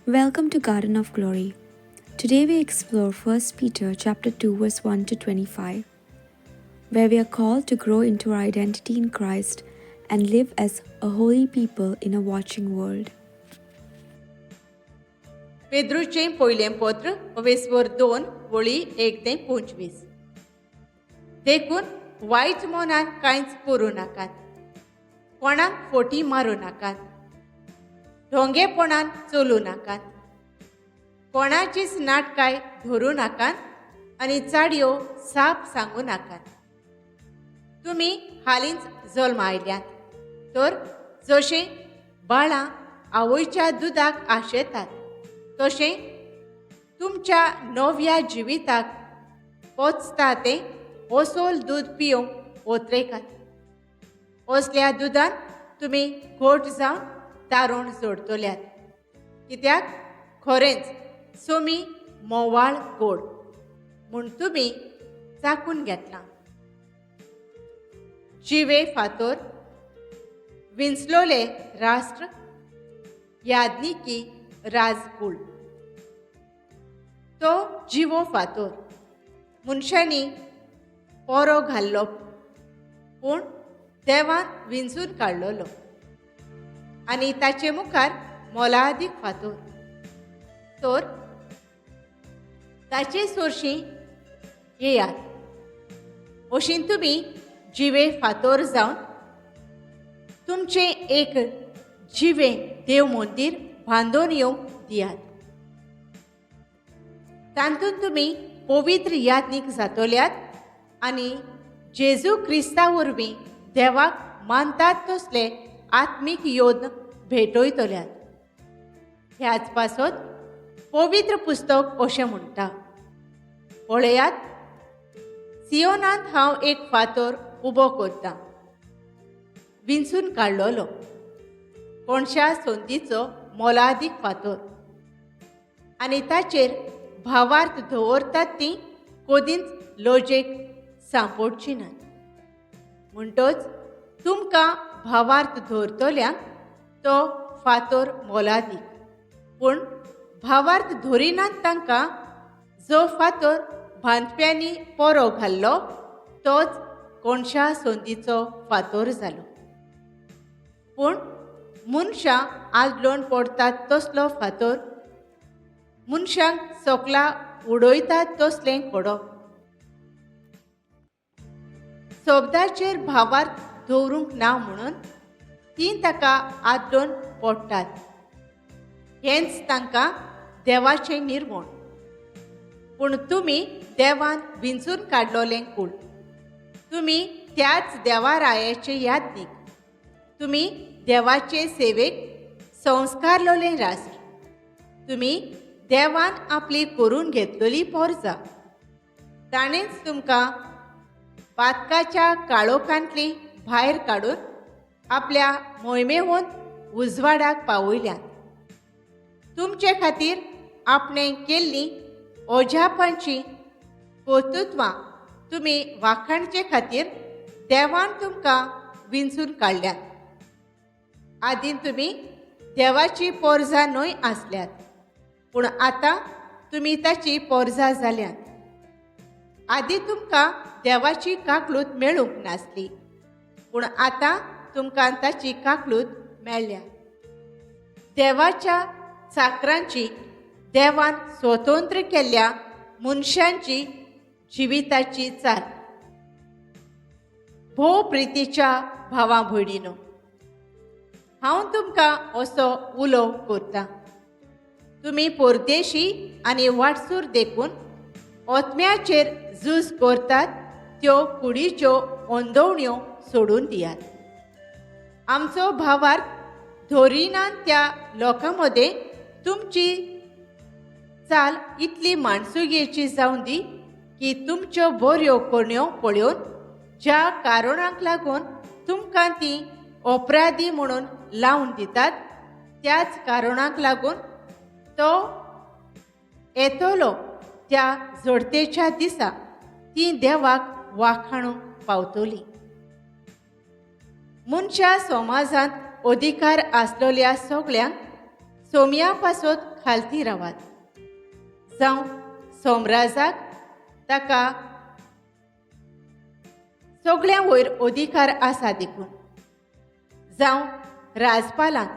Welcome to Garden of Glory. Today we explore 1 Peter chapter 2 verse 1 to 25, where we are called to grow into our identity in Christ and live as a holy people in a watching world. पेद्रूचें पयलें पत्र वेसवर 2 वळी 1 ते 25. देखून वायट मनान कांयच करूं नाकात, कोणाक फोटी मारूं नाकात, ढोंगेपणान चलूं नाकात, कोणाचीच नाटकाय धरूं नाकात आनी चाडयो साप सांगूं नाकात. तुमी हालींच जल्मा आयल्यात तर जशें बाळां आवयच्या दुदाक आशेतात तशें तुमच्या नव्या जिविताक पोचता तें असोल दूद पिवंक ओतरेकात. असल्या दुदान तुमी घोट जावन तारोण जोडतल्यात, कित्याक खरेंच सोमी मोवाळ गोड म्हूण तुमी चाकून घेतलां. जिवे फातोर विंचलोले राष्ट्र याज्ञिकी राजकूळ, तो जिवो फातोर मनशांनी पोरो घाल्लो पूण देवान विंचून काडलेलो आनी ताचे मुखार मोलादीक फातोर. तर ताचे सोरशीं येयात, अशीं तुमी जिवे फातोर जावन तुमचें एक जिवें देव मंदीर बांदून येवंक दियात. तातूंत तुमी पवित्र याज्ञीक जातल्यात आनी जेजू क्रिस्ता वरवीं देवाक मानतात तसले आत्मीक योद्न भेटयतल्यात. ह्याच पासत पवित्र पुस्तक अशें म्हणटा, पळयात सियोनांत हांव एक फातोर उबो करतां, विंचून काडलेलो कोणशा संदीचो मोलादीक फातोर, आनी ताचेर भावार्थ दवरतात ती कदींच लजेक सांपोडची नात. म्हणटच तुमकां भावार्थ दवरतल्यांक तो फातोर मोलादीक, पूण भावार्थ धरिनात तांकां जो फातोर बांदप्यांनी पोरो घाल्लो तोच कोणशा संदीचो फातोर जालो. पूण मनशां आदलोण पडटात तसलो फातोर, मनशांक सोकला उडयतात तसलें कोडप. शब्दाचेर भावार्थ दवरूंक ना म्हणून तीं ताका आदलोन पडटात, हेंच तांकां देवाचें निर्मण. पूण तुमी देवान विंचून काडलोलें कूळ, तुमी त्याच देवारायाचे याज्ञीक, तुमी देवाचे सेवेक संस्कारलोलें राष्ट्र, तुमी देवान आपली करून घेतलेली पोरजा. ताणेंच तुमकां पातकाच्या काळोखांतली भायर काडून आपल्या मोहिमेवंत उजवाडाक पावयल्यात. तुमचे खातीर आपणें केल्लीं ओजापांची कर्तृत्वां तुमी वाखाणचे खातीर देवान तुमकां विंचून काडल्यात. आदीं तुमी देवाची पोरजा न्हय आसल्यात, पूण आतां तुमी ताची पोरजा जाल्यात. आदीं तुमकां देवाची काकलूत मेळूंक नासली, पूण आतां तुमकां ताची काकलूत मेळ्ळ्या. देवाच्या चाकरांची, देवान स्वतंत्र केल्ल्या मनशांची जिविताची चाल. भोव प्रितीच्या भावा भयणीनो, हांव तुमकां असो उलो करतां, तुमी परदेशी आनी वाटसूर देखून ओतम्याचेर झूज करतात त्यो कुडीच्यो अंदवण्यो सोडून दियात. आमचो भावार्थ धरिनात त्या लोकां मदें तुमची चाल इतली माणसुगेची जावन दी की तुमच्यो बऱ्यो करण्यो पळोवन ज्या कारणांक लागून तुमकां ती अपराधी म्हणून लावन दितात त्याच कारणाक लागून तो येतलो त्या जोडतेच्या दिसा ती देवाक वाखाणूंक पावतली. मनशा समाजांत अधिकार आसलेल्या सगळ्यांक सोमया पासत खालती रावात, जावं सोमराजाक ताका सगळ्यां वयर अधिकार आसा देखून, जावं राजपालांक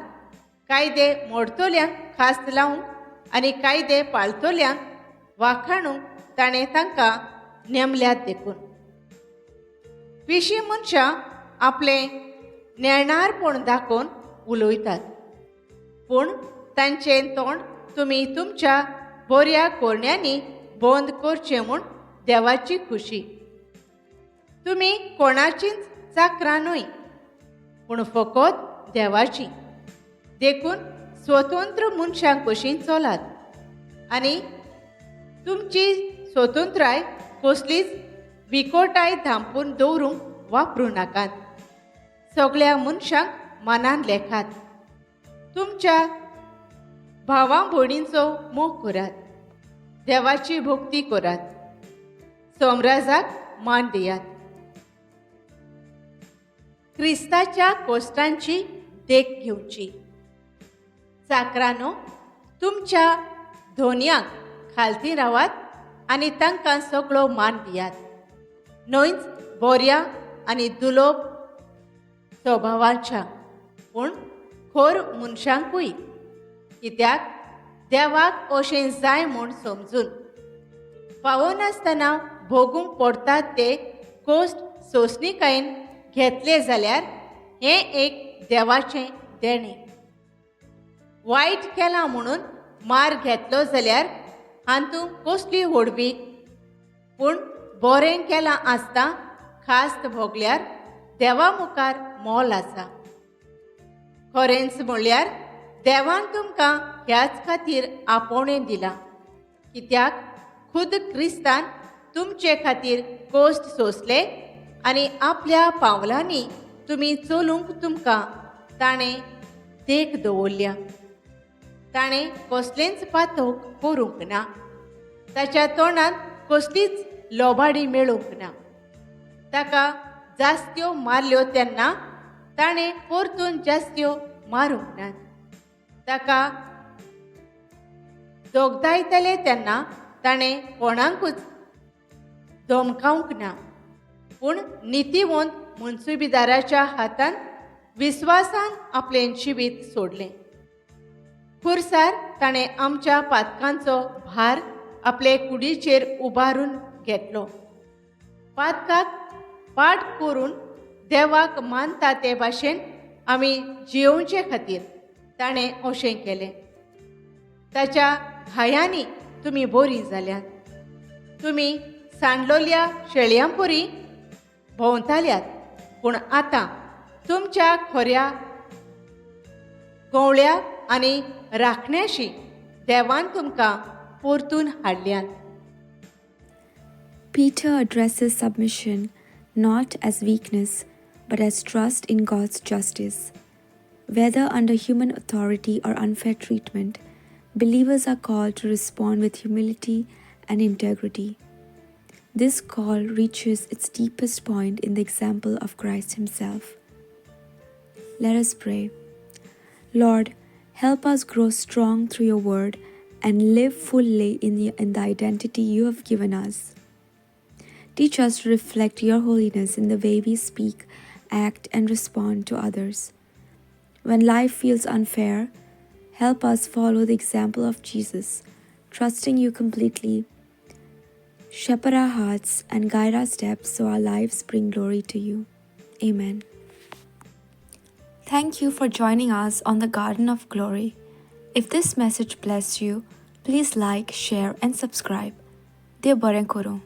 कायदे मोडतल्यांक खास लावंक आनी कायदे पाळतल्यांक वाखाणूंक ताणें तांकां नेमल्यात देखून. पिशी मनशां आपलें नेणारपण दाखोवन उलयतात, पूण तांचें तोंड तुमी तुमच्या बऱ्या कोरण्यांनी बंद करचें म्हूण देवाची खुशी. तुमी कोणाचीच चाकरां न्हय, पूण फकत देवाची. देखून स्वतंत्र मनशां कशीं चलात आनी तुमची स्वतंत्राय कसलीच विकोटाय धांपून दवरूंक वापरूं नाकात. सगळ्या मनशांक मनान लेखात. तुमच्या भावां भयणींचो मोग करात, देवाची भक्ती करात, सोमराजाक मान दियात. क्रिस्ताच्या कोश्टांची देख घेवची. चाकरांनो, तुमच्या धोनयांक खालती रावात आनी तांकां सगळो मान दियात, न्हयच बोऱ्या आनी दुलोब स्वभावाच्या, पूण खोर मनशांकूय, कित्याक देवाक अशें जाय म्हूण समजून पावनासतना भोगूंक पडटात ते कोश्ट सोंसणीकायेन घेतले जाल्यार हें एक देवाचें देणें. वायट केलां म्हणून मार घेतलो जाल्यार हातूंत कसली व्हडवीक, पूण बरें केलां आसता खास्त भोगल्यार देवा मुखार मोल आसा. खरेंच म्हणल्यार देवान तुमकां ह्याच खातीर आपोवणें दिलां, कित्याक खुद क्रिस्तान तुमचे खातीर कोश्ट सोंसले आनी आपल्या पावलांनी तुमी चलूंक तुमकां ताणें देख दवरल्या. ताणें कसलेंच पातोक करूंक ना, ताच्या तोंडांत कसलीच लोबाडी मेळूंक ना. ताका जास्त्यो मारल्यो तेन्ना ताणें परतून जास्त्यो मारूंक ना. ताका दोगदायतले तेन्ना ताणें कोणाकूच धमकावंक ना, पूण नितीवंत मनसुबीदाराच्या हातान विस्वासान आपलें जिवीत सोडलें. खुर्सार ताणें आमच्या पातकांचो भार आपले कुडीचेर उबारून घेतलो. पातकाक पाठ करून देवाक मानता ते भाशेन आमी जियोवचे खातीर ताणें अशें केलें. ताच्या घायांनी तुमी बरीं जाल्यात. तुमी सांडलोल्या शेळयांपरी भोंवताल्यात, पूण आतां तुमच्या खऱ्या गवळ्या आनी राखण्याशी देवान तुमकां परतून हाडल्यात. Peter addresses submission not as weakness but as trust in God's justice. Whether under human authority or unfair treatment, believers are called to respond with humility and integrity. This call reaches its deepest point in the example of Christ Himself. Let us pray. Lord, help us grow strong through your word and live fully in the identity you have given us. Teach us to reflect your holiness in the way we speak, act, and respond to others. When life feels unfair, help us follow the example of Jesus, trusting you completely. Shepherd our hearts and guide our steps so our lives bring glory to you. Amen. Thank you for joining us on the Garden of Glory. If this message blessed you, please like, share, and subscribe. देव बरें करूं.